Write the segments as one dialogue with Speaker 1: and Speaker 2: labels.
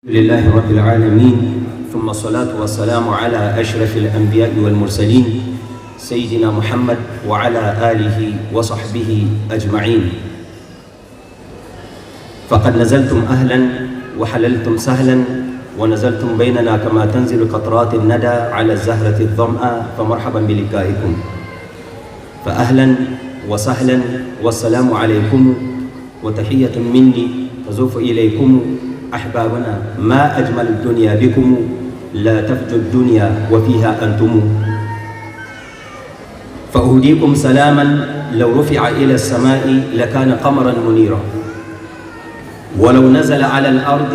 Speaker 1: لله رب العالمين، ثم الصلاة والسلام على أشرف الأنبياء والمرسلين سيدنا محمد وعلى آله وصحبه أجمعين. فقد نزلتم أهلا وحللتم سهلا، ونزلتم بيننا كما تنزل قطرات الندى على الزهرة الظمأ، فمرحبا بلقائكم، فأهلا وسهلا والسلام عليكم، وتحية مني تزف إليكم. أحبابنا، ما أجمل الدنيا بكم، لا تفجوا الدنيا وفيها أنتم. فأهديكم سلاما لو رفع إلى السماء لكان قمرا منيرا، ولو نزل على الأرض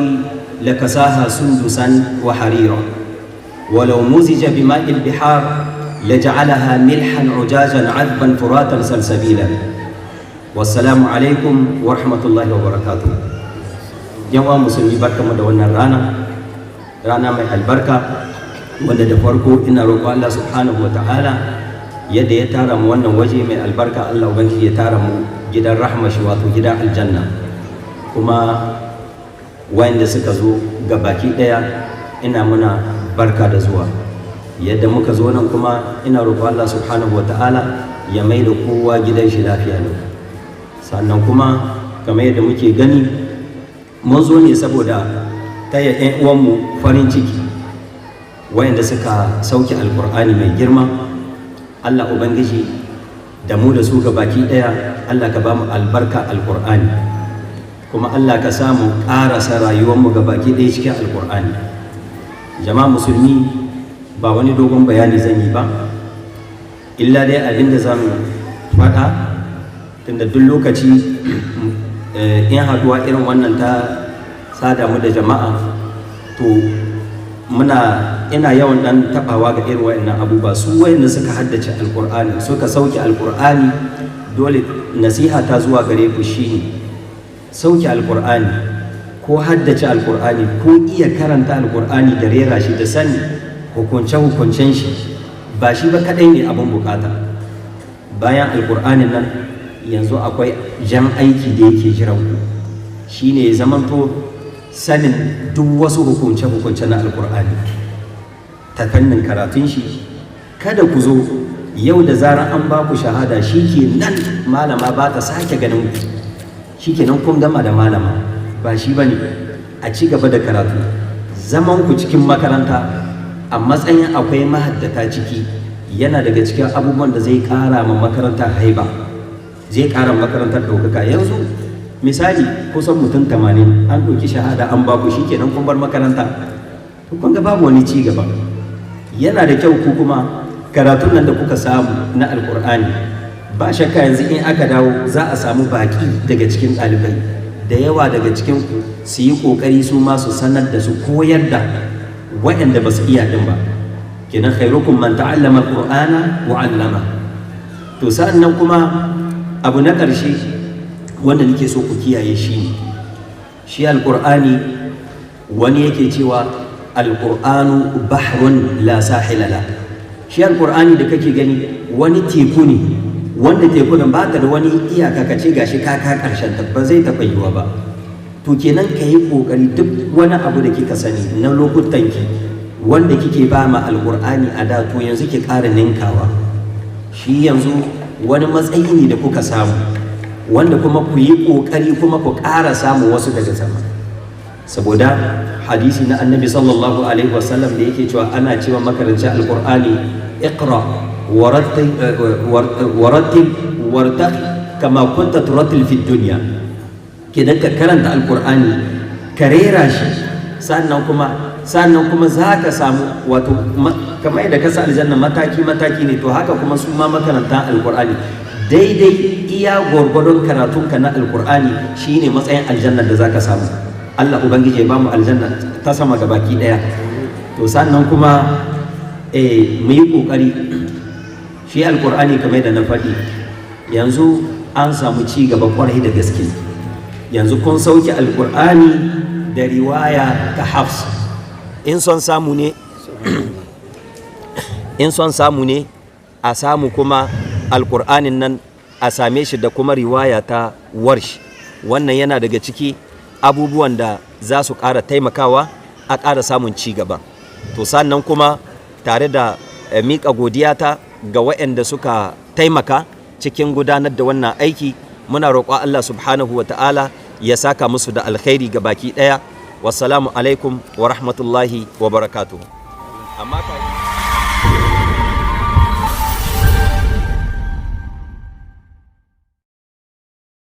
Speaker 1: لكساها سندسا وحريرا، ولو مزج بماء البحار لجعلها ملحا عجاجا عذبا فراتا سلسبيلا. والسلام عليكم ورحمة الله وبركاته. 'Yan uwa musulmi، barkamu da wannan rana، rana mai albarka، wanda da farko ina roƙo Allah subhanahu wa ta'ala، yadda ya tara mu wannan waje mai albarka، Allah ubangiji ya tara mu gidan rahma shi، wato gidan aljanna. Kuma wayanda suka zo ga baki ɗaya، ina muna barka da zuwa. Yadda muka zo nan kuma، ina roƙo Allah subhanahu wa ta'ala ya mai da kowa gidan shi lafiya lau. Sannan kuma kamar yadda muke gani، mun zo ne saboda taya 'yan uwanmu farin ciki wayanda suka sauke Alkur'ani mai girma. Allah ubangiji، da mu da su ga baki ɗaya، Allah ka ba mu albarka Alkur'ani، kuma Allah ka samu ƙarasa rayuwarmu ga baki ɗaya cikin Alkur'ani. Jama'a musulmi، ba wani dogon bayani zan yi ba، illa dai abin da zan faɗa، tunda duk lokaci in haɗuwa irin wannan ta sada mu da jama'a، to muna ina yawan dan tabawa ga irin wayannan abubuwa. Su wayanda suka haddace Alkur'ani، suka sauke Alkur'ani، dole nasiha ta zuwa gare ku shine sauke Alkur'ani ko haddace Alkur'ani ko iya karanta Alkur'ani da rera shi da sani hukunce hukuncen shi، ba shi ba kadai ne abin bukata. Bayan Alkur'anin nan، yanzu akwai jan aiki da yake jiran ku، shine ya zamanto sanin duk wasu hukunce-hukunce na Alkur'ani ta fannin karatun shi. Kada ku zo yau da zarar an ba ku shahada، shi ke nan malama ba ta sake ganin ku، shi ke nan kun gama da malama. Ba shi ba ne. A ci gaba da karatu. Zaman ku cikin makaranta a matsayin akwai mahaddata ciki yana daga cikin abubuwan da zai ƙara ma makaranta haiba، zai ƙara makarantar ɗaukaka. Yanzu misali، kusan mutum 80 an ɗauki shahada an baku، shi kenan kun bar makaranta. To kun ga babu wani ci gaba. Yana da kyau ku kuma karatun nan da kuka samu na Alkur'ani، ba shakka yanzu in aka dawo za a samu baƙi daga cikin ɗalibai da yawa daga cikin ku، su yi ƙoƙari su ma su sanar da su، koyar da waɗanda ba su iya ɗin ba. Kenan خيركم من تعلم القرآن وعلمه. To sa'an nan kuma abu na ƙarshe wanda nake so ku kiyaye shi ne shi Alƙur'ani. Wani yake cewa القرآن بحر لا ساحل له. Shi Alƙur'ani da kake gani wani teku ne، wanda teku nan ba ta da wani iyaka. Ka ce gashi ka ƙarshen ta، ba zai taɓa yiwa ba. To kenan ka yi ƙoƙari duk wani abu da kika sani na lokutanki wanda kike ba ma Alƙur'ani a da، to yanzu ki ƙara ninkawa shi. Yanzu wani matsayi ne da kuka samu، wanda kuma ku yi ƙoƙari kuma ku ƙara samun wasu daga sama، saboda hadisi na Annabi sallallahu alaihi wasallam da yake cewa ana cewa makaranci Alƙur'ani: اقرأ ورتل وارتق كما كنت ترتل في الدنيا. Kenan ka karanta Alƙur'ani، ka rera shi، sannan kuma za ka samu، wato kamar yadda ka sa aljanna mataki mataki ne، to haka kuma su ma makaranta Alƙur'ani، daidai iya gwargwadon karatunka na Alƙur'ani shine matsayin aljanna da za ka samu. Allah ubangiji ya bamu aljanna ta sama gabaki daya. To sannan kuma mu yi kokari. Shi Alƙur'ani، kamar yadda na faɗi, yanzu an samu ci gaba kwarai da gaske. Yanzu kun sauke Alƙur'ani da riwaya ta Hafs. In son samu ne a samu kuma Alƙur'anin nan a same shi da kuma riwaya ta Warsh. Wannan yana daga ciki abubuwan da za su ƙara taimakawa. a ƙara samun ci gaba. To, sannan kuma tare da miƙa godiyata ga waɗanda suka taimaka cikin gudanar da wannan aiki, muna roƙon Allah subhanahu wa ta'ala ya saka musu da alkhairi ga baki ɗaya. Wassalamu alaikum wa rahmatullahi wa barakatuhu. Amma